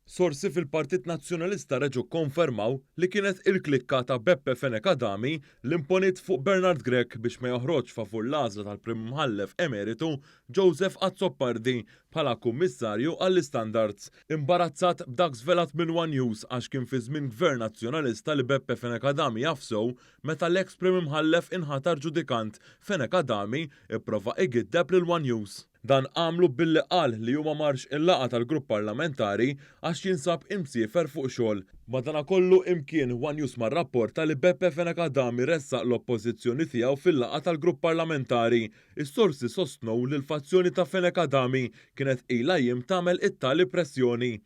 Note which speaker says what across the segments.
Speaker 1: Sorsi fil-Partit Nazzjonalista reġgħu kkonfermaw li kienet il-klikka ta' Beppe Fenech Adami li imponiet fuq Bernard Grech biex ma joħroġx favur l-għażla tal-Prim Imħallef Emeritu Joseph Azzopardi bħala Kummissarju għall-Istandards. Imbarazzat b'dak żvelat minn one News għax kien fi żmien Gvern Nazzjonalista li Beppe Fenech Adami jaf sew meta l-eks Prim Imħallef inħatar ġudikant, Fenech Adami ipprova igiddeb lil one News. Dan għamlu billi qal li hu ma marx il-laqgħa tal-grupp parlamentari għax jinsab imsiefer fuq xogħol. Madanakollu imkien one News ma rrapporta li Beppe Fenech Adami ressaq l-oppożizzjoni tiegħu fil-laqgħa tal-grupp parlamentari. Is-sorsi sostnew li l-fazzjoni ta' Fenech Adami kienet ilha jiem tagħmel it-tali pressjoni.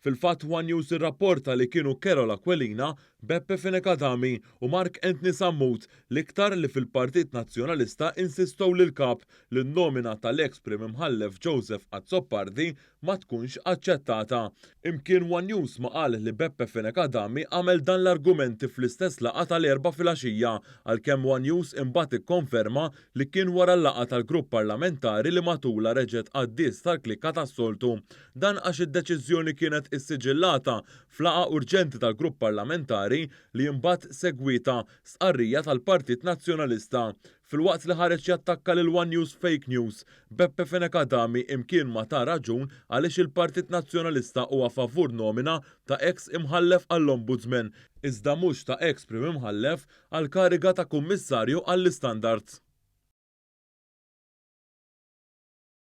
Speaker 1: Fil-fatt one News irrapporta li kienu Carol Aquilina, Beppe Fenech Adami u Mark Anthony Sammut l-iktar li fil-Partit Nazzjonalista insistow lill-Kap li n-nomina tal-eks Prim Imħallef Joseph Azzopardi ma tkunx aċċettata. Imkien one News ma qal li Beppe Fenech Adami għamel dan l-argumenti fl-istess laqgħa tal-Erbgħa filgħaxija għalkemm one News imbagħad ikkonferma li kien wara l-laqgħa tal-grupp parlamentari li matulha reġgħet għaddiet tal-klikka tas-soltu. Dan għax id-deċiżjoni kienet issiġillata f'laqgħa urġenti tal-grupp parlamentari li imbagħad segwietha stqarrija tal-Partit Nazzjonalista. Filwaqt li ħareġ jattakka lil one News fake news, Beppe Fenech Adami imkien ma ta raġun għaliex il-Partit Nazzjonalista huwa favur nomina ta' eks Imħallef għall-Ombudsman, iżda mhux ta' eks Prim Imħallef għall-kariga ta' Kummissarju għall-Istandards.